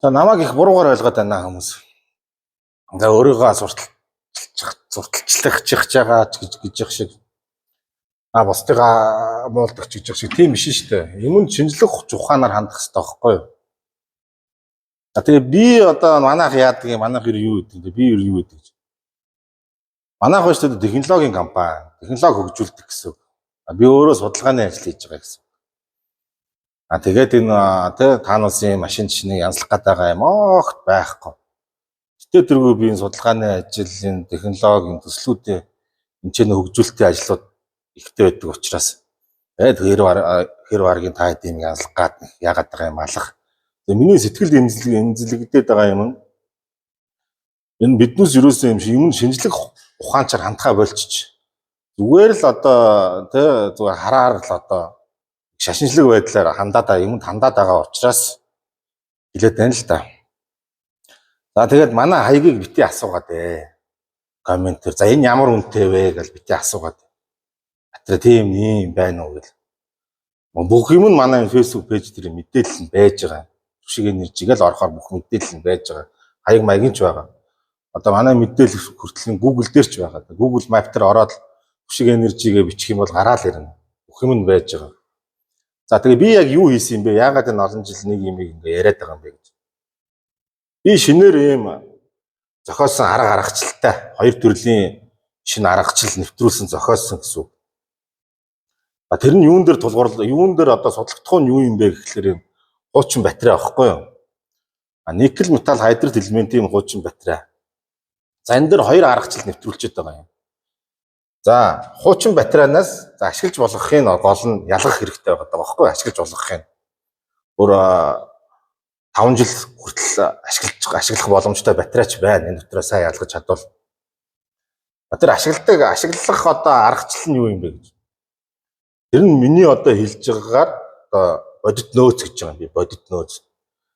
За, намайг их буруугаар ойлгоод байна хүмүүс. За, өөрийгөө сурталчлах чих байгаа ч гэж гэж шиг бусдыгаа муулдаг ч гэж шиг тийм биш шүү дээ. Юм нь шинжлэх ухаанаар хандах хэрэгтэй байхгүй юу? За, тэгээ би одоо манайх яадаг юм, манайх юу гэдэг юм, би юу гэдэг гэж. Манайх ба шүү дээ, технологийн компани, технологи хөгжүүлдэг гэсэн. Би өөрөө судалгааны ажил хийж байгаа гэсэн. А тэгээд энэ тэ таануусын машин жишнийг янзлах гээд байгаа юм огт байхгүй. Гэтэ тэргүй би энэ судалгааны ажлын технологийн төслүүдээ энэ ч хөгжүүлэлтийн ажлууд ихтэй байдаг учраас тэгээд хэр баргийн та хэдийн янзлах гад яагаад байгаа юм алах. Тэгээд миний сэтгэл эмзлэгдээд байгаа юм нь энэ биднээс юусэн юм шиг юм шинжлэх ухаанчаар хандхаа болчих. Зүгээр л одоо тэ зүгээр хараар л одоо шашиншлаг байдлаар хандаад юмд хандаад байгаа учраас хэлээд байна л да. За, тэгээд манай хаягийг бити асуугаад ээ. Комментээр за энэ ямар үнэтэй вэ гэж бити асуугаад. Батарей тийм юм байна уу гэл. Бүх юм нь манай Facebook page дээр мэдээлэл нь байж байгаа. Түшиг энержигээл орохоор бүх мэдээлэл нь байж байгаа. Хаяг маягийн ч байгаа. Одоо манай мэдээлэл хүртэл Google дээр ч байгаа. Google Map дээр ороод Түшиг энержигээ бичих юм бол гараал ирнэ. Бүх юм нь байж байгаа. За, тэгээ би яг юу хийсэн юм бэ? Яагаад энэ олон жил нэг юм ингээ яриад байгаа юм бэ гэж. Би шинээр ийм зохиосон арга аргачлалтай хоёр төрлийн шинэ аргачлал нэвтрүүлсэн, зохиосон гэсэн үг. А тэр нь юун дээр тулгуурлал, юун дээр одоо судлагдах нь юу юм бэ гэхлээр юм хуучин батарей аахгүй юу? А никель металл hydride элементийн хуучин батарей. За, энэ дээр хоёр аргачлал нэвтрүүлчихэд байгаа юм. За, хуучин батарейнаас за ашиглаж болгохын гол нь ялгах хэрэгтэй байгаа байхгүй, ашиглаж болгохын. Өөр 5 жил хүртэл ашиглах боломжтой батарейч байна. Энэ дотроо сайн ялгаж чадвал. Тэр ашиглах одоо аргачлал нь юу юм бэ гэж. Тэр нь миний одоо хэлж байгаагаар одоо бодит нөөц гэж байгаа юм би, бодит нөөц.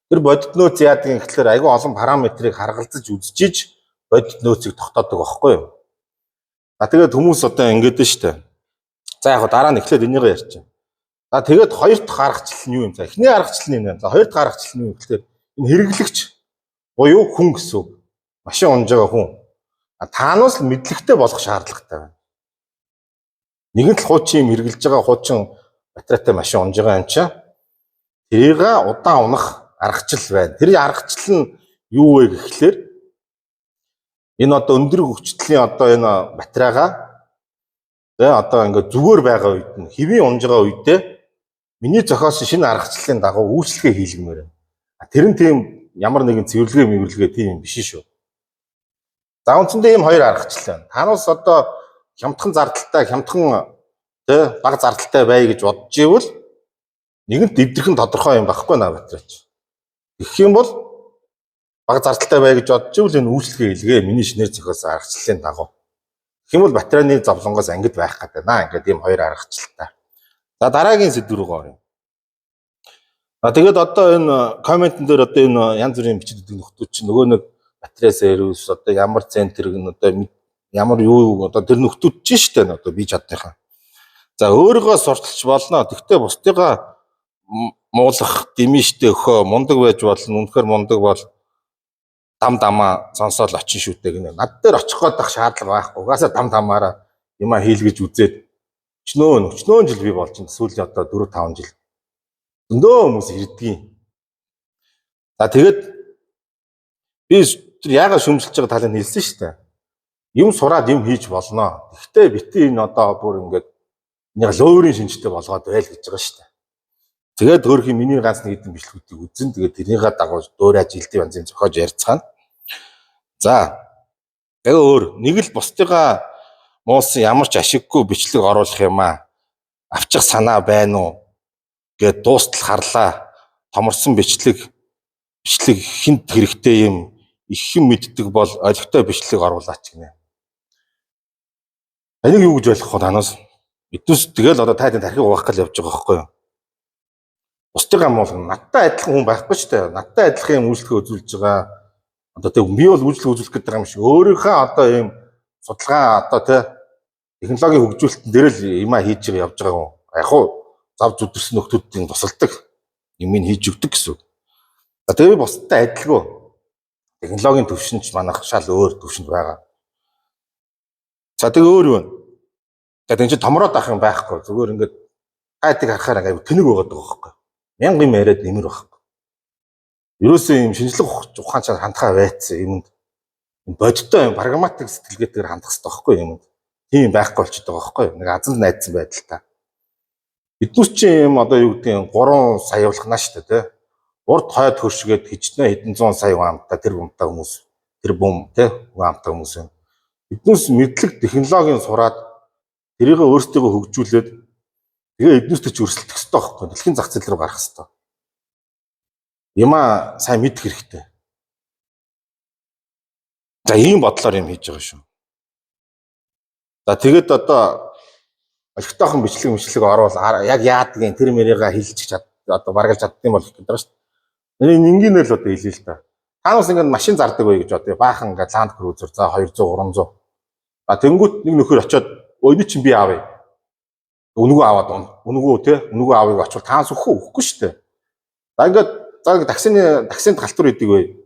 Тэр бодит нөөц яадаг юм гэхлээр айгүй олон параметрыг харгалзаж үзчихиж бодит нөөцийг тогтоодог байхгүй юу? А тэгээд хүмүүс одоо ингэж нь штэ. За, яг дараа нь эхлээд энийг ярьчих. За, тэгээд хоёр дахь аргачлал нь юу юм? За, эхний аргачлал нь энэ. За, хоёр дахь аргачлал нь юу гэхлээр энэ хэрэглэгч буюу хүн гэсэн үг. Машин унж байгаа хүн. А таанаас л мэдлэгтэй болох шаардлагатай байна. Нэгэн л хуучин юм хэрэглэж байгаа, хуучин батарейтай машин унж байгаа юм чинь тэрийг удаан унах аргачлал байна. Тэр аргачлал нь юу вэ гэхлээр энэ одоо өндөр хүчтэлийн одоо энэ батарейгаа тэ одоо ингээд зүгээр байгаа үед нь, хэвийн унж байгаа үедээ миний зохиосон шинэ аргачлалын дагуу үйлчлэгээ хийлгэмээр байна. Тэр нь тийм ямар нэгэн цэвэрлэгээ мэвэрлэгээ тийм юм биш шүү. За, үндсэндээ ийм хоёр аргачлал байна. Танаас одоо хямдхан зардалтай, хямдхан тэ бага зардалтай бай гэж бодож ивэл нэгэнт эвдэрхэн тодорхой юм багхгүй наа батарейч. Тэгэх юм бол бага зардалтай бай гэж бодож ивэл энэ үйлчлэгээ илгээ миний шинээр зохиосон аргачлалын дагуу. Тэгэх юм бол батарейны зовлонгоос ангид байх гэдэг наа. Ингээд ийм хоёр аргачлалтай. За, дараагийн сэдв рүү оръё. А тэгээд одоо энэ комментэн дээр одоо энэ янз бүрийн бичиж өгдөг нөхдүүд чинь нөгөө нэг батарей сервис одоо ямар центр гэн одоо ямар юу одоо тэр нөхдүүд чинь шүү дээ, одоо би чадныхаа. За, өөрийгөө сурталч болно. Тэгтээ бусдыгаа муулах дэмий штэ өхөө, мундаг байж болно. Үнэхээр мундаг бол дам дамаа сонсоол очин шүү дээ гинэ. Над дээр очих гээд ах шаардлага байхгүй. Угаасаа дам дамаараа юмаа хийлгэж үзээд өчнөө жил би болж байна. Сүүлийн одоо 4 5 жил. Зөндөө хүмүүс ирдгийн. За, тэгээд би тэр яагаад шүмжилж байгаа талыг хэлсэн шүү дээ. Юм сураад юм хийж болно. Гэхдээ бити энэ одоо бүр ингээд нэг лөөрийн шинжтэй болгоод байл гэж байгаа шүү дээ. Тэгээд хөөрхийн миний ганц нэг хэдэн бичлэгүүдийг үзэн, тэгээд тэрнийхээ дагуу дөөрэж жилдээ янзын зохиож ярьцгаана. За, тэгээ өөр нэг л бусдыгаа муусан ямар ч ашиггүй бичлэг оруулах юм аа. Авчих санаа байна уу гэд дуустал харлаа. Томорсон бичлэг хинт хэрэгтэй юм, их хэм мэддэг бол олигтой бичлэг оруулаач гинэ. Энийг юу гэж ойлгох вэ танаас? Эднүс тэгэл одоо тайдын тархийг угаах гал явж байгаа байхгүй юу? Бусдыгаа муулна. Надтай адилхан хүн байхгүй шүү дээ. Надтай адилхан юм үйлчлэгээ үзүүлж байгаа. Одоо тэг би бол үйлчлэг үзүүлэх гэдэг юм шиг өөрийнхөө одоо ийм судалгаа одоо тэ технологийн хөгжүүлэлтэн дээр л юмаа хийж байгаа явж байгаа хүн. Яг хуу зав зүдэрсэн нөхдүүдийн тусалдаг юм ин хийж өгдөг гэсэн үг. За, тэгээ би бусдад адилгүй. Технологийн төвшин ч манайх шал өөр төвшөнд байгаа. За, тэгээ өөр юу вэ? За, тэн чинь томроод авах юм байхгүй. Зүгээр ингээд гайтыг харахаар ингээд тэнэг байгаад байгаа байхгүй. Мянга юм яриад нэмэр байхгүй. Ерөөсөө юм шинжлэх ухаан чаар хандхаа байцсан юмд бодиттой юм прагматик сэтгэлгээтэйгээр хандах хэрэгтэй байхгүй юмд. Тийм байхгүй болчиход байгаа байхгүй. Нэг азанд найдсан байдалтай. Биднес чи юм одоо юу гэдгийг 3 сая болгоно шүү дээ, тий. Урд хойд хөршгээд хичнээн хэдэн зуун сая хүн амтай, тэр бумтай хүмүүс, тэр бум тий хүн амтай хүмүүс юм. Биднес мэдлэг технологийн сураад, тэрийг өөрсдийгөө хөгжүүлээд, тэгээ эднүстэй ч өрсөлдөх хэрэгтэй байхгүй. Дэлхийн зах зээл рүү гарах хэрэгтэй. Юмаа сайн мэдэх хэрэгтэй. За, ийм бодлоор юм хийж байгаа шүү. За, тэгэд одоо олигтойхон бичлэг мичлэг оруул яг яадгийн тэр мэрийга хилчих чад одоо баргалж чаддсан бол гэдэг шүү дээ. Энэ энгийнээр л одоо хэлээ л та. Танаас ингээд машин зардаг бай гэж бодъё. Баахан ингээд Land Cruiser, за, 200 300. А тэнгүүт нэг нөхөр очиод "Өө, энэ чинь би авъя. Үнэгүй аваад үнэгүй те, үнэгүй авъя" очвол таанаас өгөх өгөхгүй шүү дээ. За, ингээд за таксины таксинд галтур идэг бай.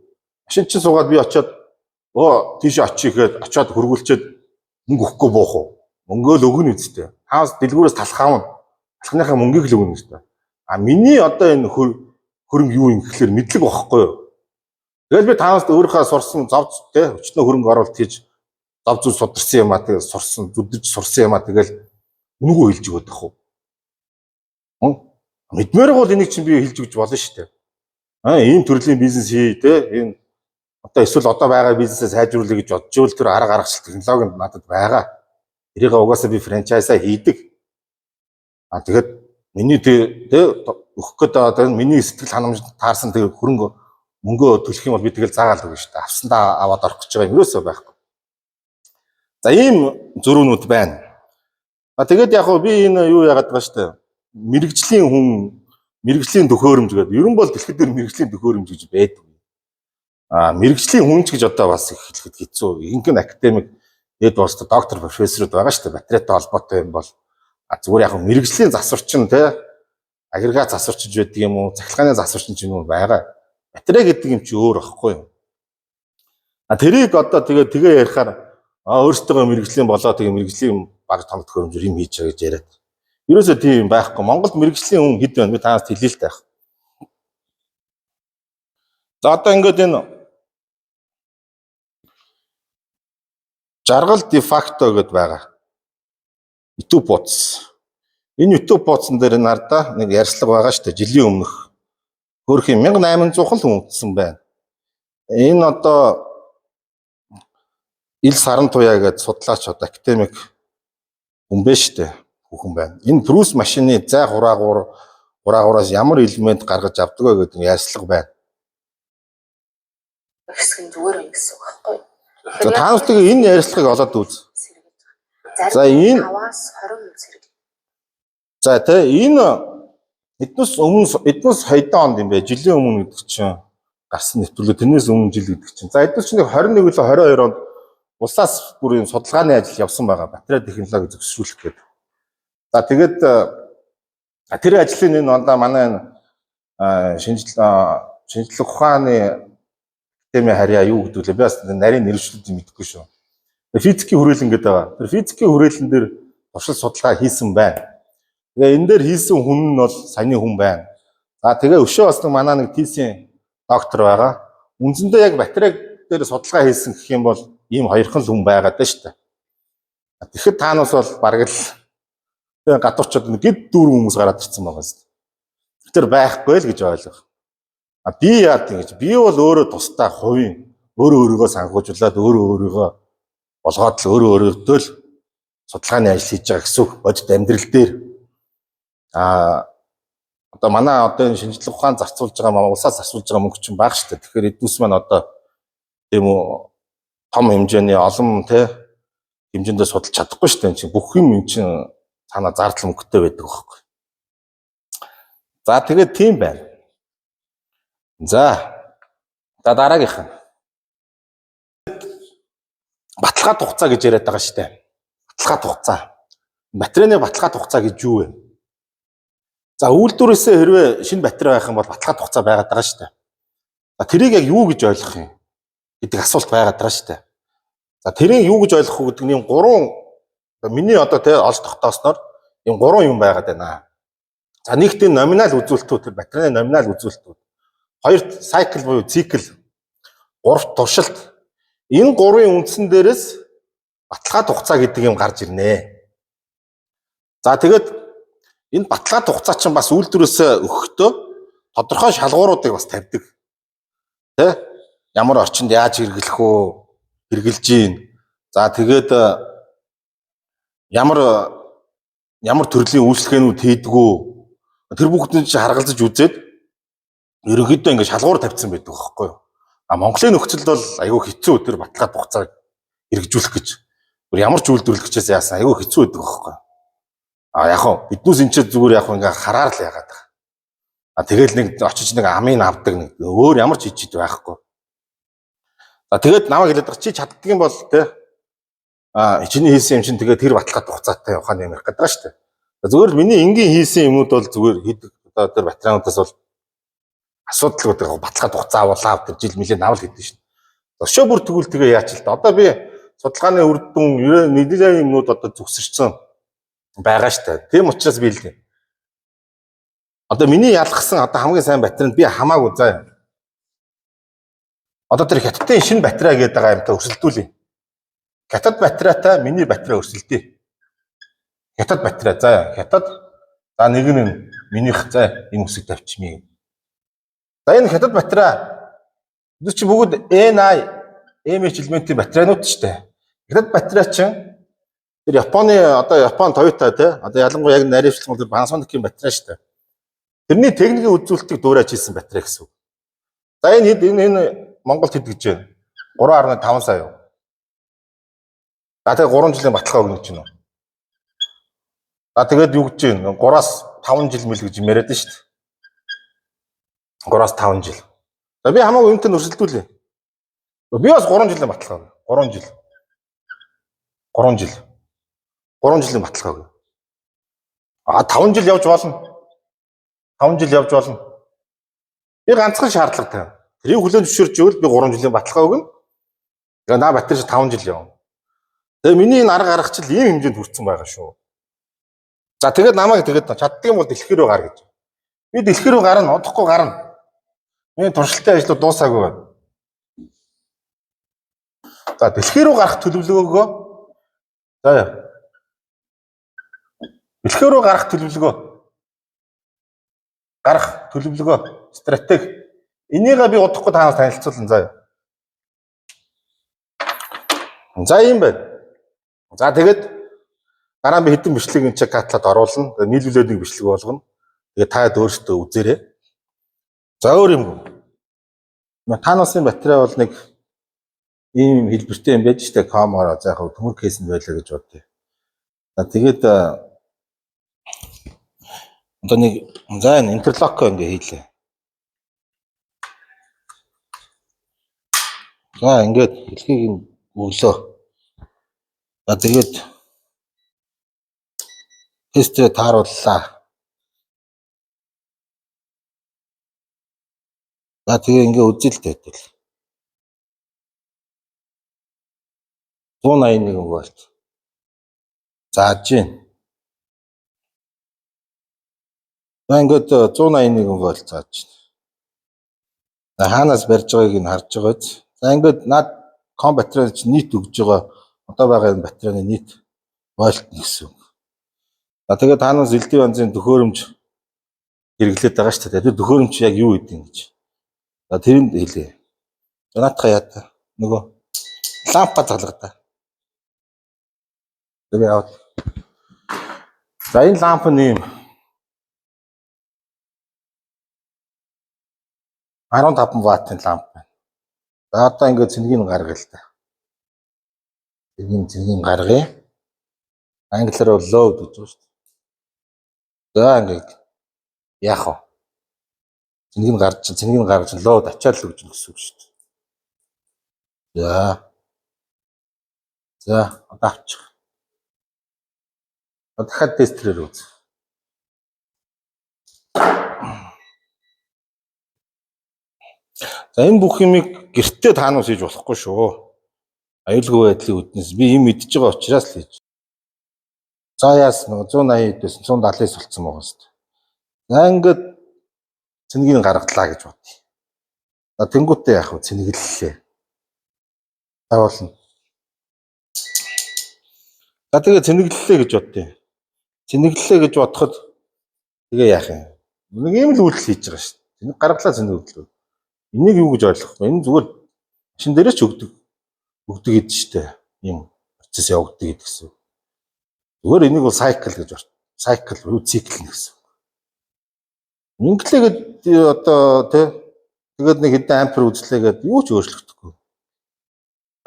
Машин чинь суугаад би очиод "Өө, тийшээ очие" гэхэд очиод хөргүүлчихэд мөнгө өгөхгүй буух уу? Мөнгөө л өгнө үсттэй. Таанаас дэлгүүрээс талах авна. Талхныхаа мөнгийг л өгнө үсттэй. А миний одоо энэ хөрөнгө юу юм гэхлээр мэдлэг багхгүй юу? Тэгэл би таанаас өөрийнхөө сурсан зов те өчнөө хөрөнгө оруулалт хийж зов зүр сударсан юм а, тэгээ сурсан, зүдэж сурсан юм а, тэгэл үнэгүй хэлж өгöd ах уу? Мэдмээр бол энийг чинь би хэлж өгч болно шүү дээ. Аа, ийм төрлийн бизнес хий те, энэ одоо эсвэл одоо байгаа бизнесээ сайжруулъя гэж бодож ивэл тэр арга аргачлал, технологи надад байгаа. Тэрийг угаасаа би франчайзаа хийдэг. А тэгэхэд миний тэ өгөх гээд байгаа миний сэтгэл ханамж таарсан, тэг хөрөнгө мөнгөө төлөх юм бол би тэгэл заагаал өгнө шүү дээ. Авсандаа аваад орох гэж байгаа юм ерөөсөө байхгүй. За, ийм зөрүүнүүд байна. А тэгээд яг хөө би энэ юу яагаад байгаа шүү дээ. Мэргэжлийн хүн, мэргэжлийн төхөөрөмж гэдэг. Ерөн бол дэлхийд дээр мэргэжлийн төхөөрөмж гэж байдаг. А мэргэжлийн хүн ч гэж одоо бас их хэлэхэд хэцүү. Ихэнх нь академик, дэд босд доктор, профессорууд байгаа шүү дээ. Батарейтай холбоотой юм бол а зүгээр яг мэргэжлийн засварчин те, агрегат засварчиж байдаг юм уу, цахилгааны засварчин ч юм уу байгаа. Батарей гэдэг юм чи өөр ахгүй юу? А тэрийг одоо тэгээ тэгээ ярихаар а өөртөө мэргэжлийн болоо, тэгээ мэргэжлийн баг том төхөөрөмжөөр юм хийж байгаа гэж яриад. Ерөөсөө тийм юм байхгүй. Монголд мэргэжлийн хүн хэд байна? Би танаас хэлье л таах. За, одоо ингээд энэ жаргал дефакто гэд байгаа. YouTube бууц. Энэ YouTube бууцсан дээр энэ ардаа нэг ярьслага байгаа шүү дээ. Жилийн өмнөх. Хөөрхийн 1800 л хүн үзсэн байна. Энэ одоо Ил саран туяа гэдээ судлаач, одоо академик хүн бэ шүү дээ. Хүүхэн байна. Энэ Прус машины зай хураагуур хураагуураас ямар элемент гаргаж авдаг вэ гэдэг ярьслага байна. Хэсэг нь зүгээр юм гэсэн үг байхгүй юу? За, та нар тэгээ энэ ярьцлагыг олоод үз. Зарим За, энэ 5-аас 20% сэрэг. За тэ, энэ эднээс өмнө, эднээс 2 онд юм бэ? Жилийн өмнө гэдэг чинь гарсан нэвтрүүлэг, тэрнээс өмнө жил гэдэг чинь. За, эднээс чинь 21 үлээ 22 онд улсаас бүр юм судалгааны ажил явсан байгаа. Батарей технологи зөксшүүлэх гэдэг. За, тэгээд тэр ажлын энэ ондоо манай энэ шинжил шинжлэх ухааны академийн харьяа юу гэдэг лээ. Би бас нарийн нэрвшлүүдийг мэдэхгүй шүү. Физикийн хүрээлэн гэдэг байгаа. Тэр физикийн хүрээлэн дээр туршил судалгаа хийсэн байна. Тэгээ энэ дээр хийсэн хүн нь бол саяны хүн байна. За, тэгээ өшөө бас нэг манай нэг тийсийн доктор байгаа. Үндсэндээ яг батарей дээр судалгаа хийсэн гэх юм бол ийм хоёрхан л хүн байгаад байна шүү дээ. Тэгэхэд таанаас бол бараг л тэгээ гадуурчаад нэг гид дүүрэн хүмүүс гараад ирсэн байгаа юм. Тэр байхгүй л гэж ойлгох. А би яад ингэж би бол өөрөө тусдаа хувийн өөрөө өөрийгөө санхүүжүүлээд, өөрөө өөрийгөө болгоод л, өөрөө өөрөөдөө л судалгааны ажил хийж байгаа гэсэн үг бодит амьдрал дээр. А одоо манай одоо энэ шинжлэх ухаан зарцуулж байгаа, манай улсаас зарцуулж байгаа мөнгө чинь бага шүү дээ. Тэгэхээр эднүс маань одоо тийм үү том хэмжээний олон те хэмжээндээ судалж чадахгүй шүү дээ. Энэ чинь бүх юм эн чинь цаана зардал мөнгөтэй байдаг байхгүй. За, тэгээд тийм байна. За. За, дараагийнх нь. Баталгаат хугацаа гэж яриад байгаа шүү дээ. Баталгаат хугацаа. Батарейны баталгаат хугацаа гэж юу вэ? За, үйлдвэрээсээ хэрвээ шинэ батарей байх юм бол баталгаат хугацаа байгаад байгаа шүү дээ. За тэрийг яг юу гэж ойлгох юм гэдэг асуулт байгаад байгаа шүү дээ. За тэрийг юу гэж ойлгох вэ гэдэг нь юм гурван миний одоо тэ олж тогтоосноор юм гурван юм байгаад байна. За нэгт нь номинал үзүүлэлтүүд, тэр батарейны номинал үзүүлэлтүүд. Хоёрт cycle буюу цикл. Гуравт туршилт. Энэ гурвын үндсэн дээрээс баталгаа хугацаа гэдэг юм гарч ирнэ. За тэгээд энэ баталгаа хугацаа чинь бас үйлдвэрээс өгөхдөө тодорхой шалгууруудыг бас тавьдаг. Тэ? Ямар орчинд яаж хэрэглэх үү? Хэрэглэж гин. За тэгээд ямар ямар төрлийн үйлчлэгээнүүд хийдэг үү? Тэр бүгдийг чинь харгалзаж үзээд ерөнхийдөө ингээд шалгуур тавьсан байдаг байхгүй юу? А Монголын нөхцөлд бол айгүй хэцүү тэр баталгаа хугацааг хэрэгжүүлэх гэж. Ямар ч үйлдвэрлэгчээс яасан айгүй хэцүү байдаг байхгүй юу? А яг хөө биднээс энэ ч зүгээр яг ингээ хараар л яагаад байгаа. А тэгэл нэг очиж нэг амын авдаг нэг өөр ямар ч хийчихэд байхгүй. За тэгээд намайг хэлээд байгаа чи чаддаг юм бол те а чиний хийсэн юм чинь тэгээд тэр баталгаа хугацаатай явах юм ярих гэдэг байгаа шүү дээ. Зүгээр л миний энгийн хийсэн юмнууд бол зүгээр хийдэг одоо тэр батарейнуудаас бол асуудалгүй гэдэг баталгаа хугацаа авуулаа тэр жил нэлээд авал гэдэг шин. Өшөө бүр тэгвэл тэгээ яач л та. Одоо би судалгааны үр дүн 90 юмнууд одоо зүгсэрсэн байгаа шүү дээ. Тийм учраас би л одоо миний ялгсан одоо хамгийн сайн батарейнд би хамаагүй заа. Одоо тэр хятадын шинэ батарей гэдэг байгаа юмтай өрсөлдүүлье. Хятад батарейтай миний батарей өрсөлдөе. Хятад батарей заа. Хятад за нэг нь минийх заа энэ үсэг тавьчихмээ. За энэ хятад батарей бид чи бүгд NI MH элементийн батарейнууд шүү дээ. Хятад батарей чинь тэр Японы одоо Япон Toyota те одоо ялангуяа яг наривчлан тэр Panasonic-ийн батарей шүү дээ. Тэрний техникийн үзүүлэлтийг дуурайж хийсэн батарей гэсэн үг. За энэ хэд энэ Монголд хэд гэж байна? 3.5 сая юу? За тэгээ 3 жилийн баталгаа өгнө гэж байна. За тэгээд юу гэж байна? 3-аас 5 жил мэл гэж яриад байна шүү дээ. 3-аас 5 жил. За би хамаагүй юмтай өрсөлдүүлээ. Би бас 3 жилийн баталгаа өгнө. 3 жил. 3 жил. 3 жилийн баталгаа өгнө. А 5 жил явж болно. 5 жил явж болно. Би ганцхан шаардлага тавина. Тэрийг хүлээн зөвшөөрч ивэл би 3 жилийн баталгаа өгнө. Тэгээ наа батарей 5 жил явна. Тэгээ миний энэ арга аргачлал ийм хэмжээнд хүрсэн байгаа шүү. За тэгээд намайг тэгээд чаддаг юм бол дэлхий рүү гар гэж. Би дэлхий рүү гарна, удахгүй гарна. Миний туршилтын ажлууд дуусаагүй байна. За дэлхий рүү гарах төлөвлөгөөгөө за дэлхий рүү гарах төлөвлөгөө. Гарах төлөвлөгөө, стратеги. Энийгээ би удахгүй танаас танилцуулна заа. За ийм байна. За тэгээд дараа нь би хэдэн бичлэг энэ чиг катлаад оруулна. Тэгээд нийлүүлээд нэг бичлэг болгоно. Тэгээд та өөрсдөө үзээрэй. За өөр юм. Таносын батарей бол нэг ийм хэлбэртэй юм байж штэ комороо за яг төмөр кейсэнд байлаа гэж бодъё. За тэгээд одоо нэг за энэ интерлок ингээ хийлээ. За ингээд хэлхийг нь өглөө. За тэгээд тестрээ таарууллаа. За тэгээ ингээ үзэл тэгэл. 181 вольт. Зааж гин. За ингээд 181 вольт зааж гин. За хаанаас барьж байгааг нь харж байгаа биз. За ингээд над ком батарей чинь нийт өгж байгаа одоо байгаа энэ батарейны нийт вольт гэсэн үг. За тэгээд таанаас элдв янзын төхөөрөмж хэрэглээд байгаа шүү дээ. Тэр төхөөрөмж яг юу гэдэг юм гэж. За тэрэнд хэлье. За наатаха яа та. Нөгөө лампа залгада. Тэгээ аваад. За энэ ламп нь ийм 15 ваттын ламп байна. За одоо ингээд цэнгийг гаргая л та. Цэнгийг гаргая. Англиар бол load гэж байна шүү дээ. За ингээд яах вэ? Цэнгийг гарч, цэнгийг гаргаж load ачаал өгч гэсэн үг шүү дээ. За. За одоо авчих. Дахиад тестрээр үз. За, энэ бүх юмыг гэртээ таанаас хийж болохгүй шүү. Аюулгүй байдлын үүднээс би юм идэж байгаа учраас л хийж. За, яасан нөгөө 180 байсан, 179 болцсон байгаа шүү дээ. За, ингээд цэнгийг гаргадлаа гэж бодъё. За, тэнгуүтээ яах вэ? Цэнэглэлээ. За, болно. За, тэгээ цэнэглэлээ гэж бодъё. Цэнэглэлээ гэж бодоход тэгээ яах юм? Нэг юм л үйлдэл хийж байгаа шүү дээ. Цэнэг гаргалаа, цэнэглэлээ. Энийг юу гэж ойлгох вэ? Энэ зүгээр машин дээрээ ч өгдөг гэдэг шүү дээ. Ийм процесс явагддаг гэдэг гэсэн. Зүгээр энийг бол cycle гэж орч. Cycle юу, цикл нэ гэсэн. Инглээгээд одоо тий, тэгээд нэг хэдэн ампер үзлээгээд юу ч өөрчлөгдөхгүй.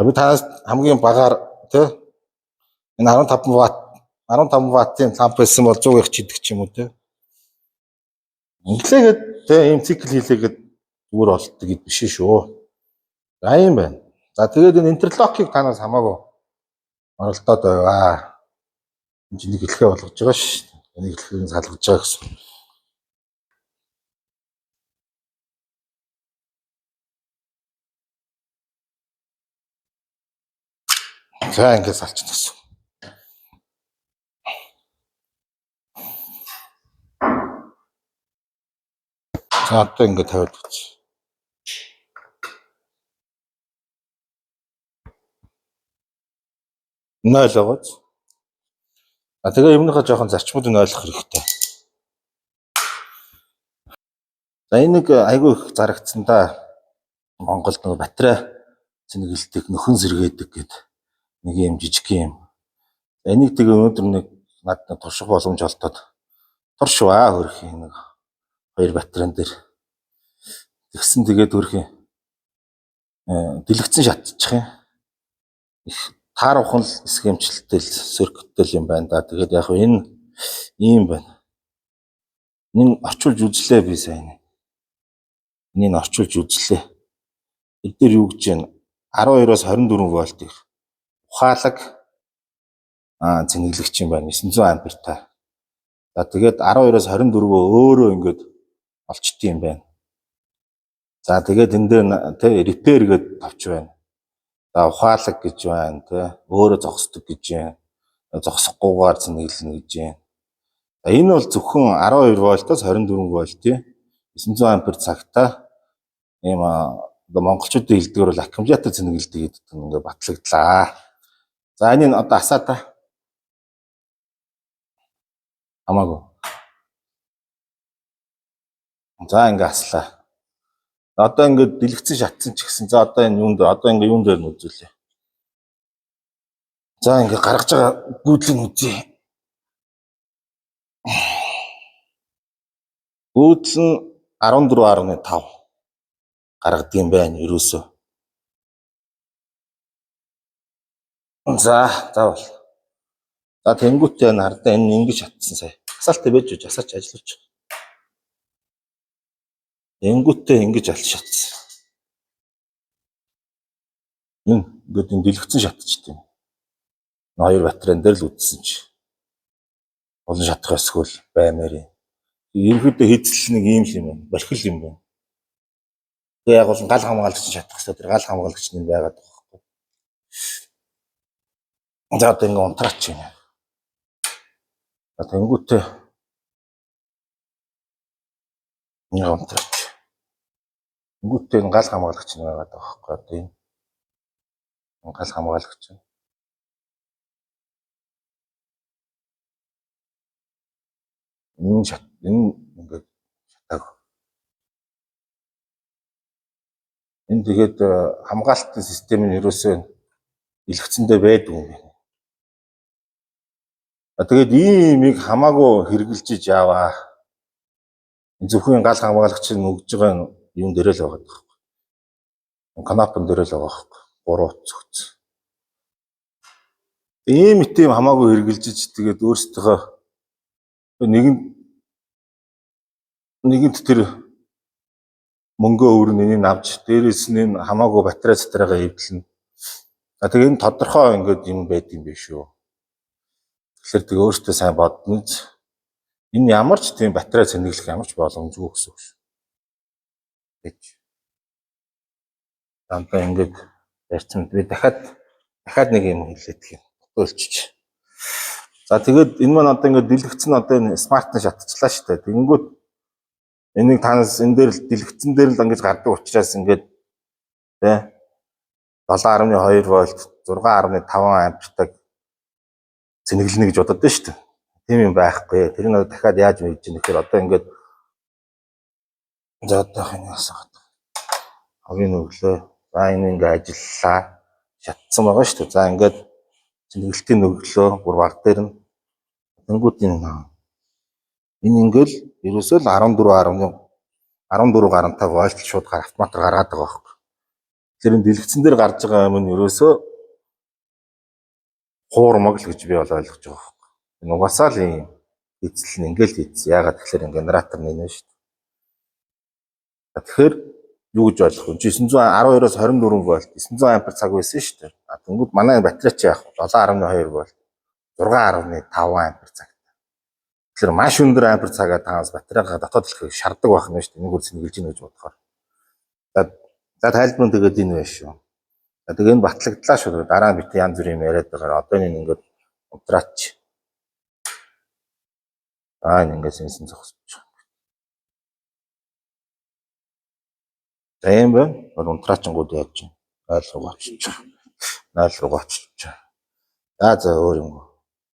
Би танаас хамгийн багаар тий, энэ 15 ватт, 15 ваттын ламп байсан бол 100 их чидэг ч юм уу тий. Инглээгээд тий, ийм цикл хийлээгээд зүгээр болтдог гэд биш шүү. За, юм байна. За, тэгээд энэ interlock ийг танаас хамаагүй оролдоод байваа. Энэ чинь нэг хэлхээ болгож байгаа ш. Нэг хэлхийг салгаж байгаа гэсэн. За, ингээд салчихна гэсэн. За, одоо ингээд тавиад үзье. Нойл байгааз. А тэгээ юмныхаа жоохон зарчмуудыг ойлгох хэрэгтэй. За, энэ нэг айгүй их зарагдсан да. Монголд нэг батарей цэнэгэлдэг, нөхөн сэргээдэг гэд нэг юм жижиг юм. Энийг тэгээ өнөөдөр нэг над нэг турших боломж олдоод туршваа, хөрөх нэг хоёр батарейн дээр. Тэгсэн тэгээд хөрөх дэлгэцэн шатчих юм. Их тааруухан л схемчлэлтэй л circuit тэй юм байна да. Тэгээд яг энэ ийм байна. Энэ орчуулж үзлээ би сайн. Энийг орчуулж үзлээ. Эд дээр юу гэж байна? 12-оос 24 вольт их ухаалаг цэнэглэгч юм байна. 900 ампертай. За, тэгээд 12-оос 24-өө өөрөө ингээд олчдсон юм байна. За, тэгээд энэ дээр тэ repair гэдээ товч байна. За, ухаалаг гэж байна тэ, өөрөө зогсдог гэж байна. Зогсохгүйгээр цэнэглэнэ гэж байна. За, энэ бол зөвхөн 12 вольтоос 24 вольтын 900 ампер цагтаа ийм одоо монголчуудын хэлдгээр бол аккумулятор цэнэглэдэг гэдэг нь ингээд батлагдлаа. За, энэ одоо асаа та. Хамаагүй. За, ингээ аслаа. Одоо ингээд дэлгэцэн шатсан ч гэсэн, за, одоо энэ юунд, одоо ингээ юун дээр нь үзүүлээ. За, ингээ гаргаж байгаа гүйдлийг үзье. Гүйдэл нь 14.5 гаргадаг юм байна ерөөсөө. За, за бол. За, тэнгуүтэй энэ хардаа энэ ингэж шатсан сая. Асаалтаа байж асаач ажиллаж. Тэнгуүтэй ингэж алт шатсан. Энэ ингээд энэ дэлгэцэн шатчихсан юм. Хоёр батарейн дээр л үдсэн чи. Олон шатах ёсгүй л баймаар юм. Ерөнхийдөө хийцэл нэг ийм л юм байна. Борхил юм байна. Тэгээ яг бол гал хамгаалагч шатах хэрэгтэй. Тэр гал хамгаалагч нь байгаад байгаа байхгүй. За, одоо ингээ унтраач юм. За, тэнгуүтэй ингээ унтраач. Тэнгуүтэй энэ гал хамгаалагч нь байгаад байгаа байхгүй. Одоо энэ гал хамгаалагч нь. Энэ шат, энэ ингээд шатааг. Энэ тэгээд хамгаалтын систем нь ерөөсөө дэлгэцэндээ байдаг юм байна. Тэгээд ийм юмыг хамаагүй хэрэгжилж яваа. Зөвхөн гал хамгаалагч нь өгж байгаа юм дээр л байгаа байхгүй. Кнопон дээр л байгаа байхгүй. Гурав цогц. Ийм тийм хамаагүй хэрэгжилж, тэгээд өөрсдийнхөө нэгэнт тэр мөнгөө өрн энийг авч, дээрээс нь энэ хамаагүй батарей цатараагаа эвдлэнэ. А тэгээ энэ тодорхой ингээд юм байд юм биш үү. Тэгэхээр тэгээ өөртөө сайн бодно. Энэ ямар ч тийм батарей цэнэглэх ямар ч боломжгүй гэсэн үг шүү. Гэж. Одоо ингээд ярьсан, би дахиад дахиад нэг юм хэлээд юм. Өөлчч. За, тэгээд энэ маань одоо ингээд дэлгэцэн, одоо энэ smart нь шатчихлаа шүү дээ. Тэгэнгүүт энийг танаас энэ дээр л, дэлгэцэн дээр л ингэж гардаг учраас ингээд тэ 7.2 вольт, 6.5 ампертай цэнэглэнэ гэж бодод шүү дээ. Тийм юм байхгүй. Тэр нь одоо дахиад яаж мэдэж ийм гэхээр одоо ингээд, за, одоо энэ асаад хогийн өглөө. За, энэ ингээ ажиллалаа. Шатсан байгаа шүү дээ. За, ингээд цэнэглэлтийн өглөө бүр баг дээр нь тэнгууд энэ ингээл ерөөсөө л 14 14 гарантай вольт шууд гар автоматар гаргаад байгаа байхгүй. Тэр энэ дэлгэцэн дээр гарч байгаа юм нь ерөөсөө хуурмаг л гэж би бол ойлгож байгаа байхгүй. Энэ угаасаа л юм эзэл нь ингээл хийцсэн. Яагаад тэгэхээр энэ генератор нэ шүү дээ. Тэгэхээр юу гэж ойлгох вэ? Чи 912-оос 24 вольт, 900 ампер цаг байсан шүү дээ. А тэнгууд манай батарей чи яах вэ? 7.2 вольт, 6.5 ампер цаг. Тэгэхээр маш өндөр ампер цагаа тааас батарейгаа дотоод дэлхийг шардаг байх нь шүү дээ. Нэг үр цэнгэлж гинэ гэж бодохоор. За, тайлбар нь тэгээд энэ байна шүү. За, тэгээ энэ батлагдлаа шүү. Дараа нь бит янз бүрийн юм яриад байгаа. Одоо энэ ингээд унтраач. Аа, энэ ингээд сэнсэн зогсож байгаа. За, юм байна. Бол унтраачингууд яаж юм? 0 руу очиж. 0 руу очиж. За, өөр юм.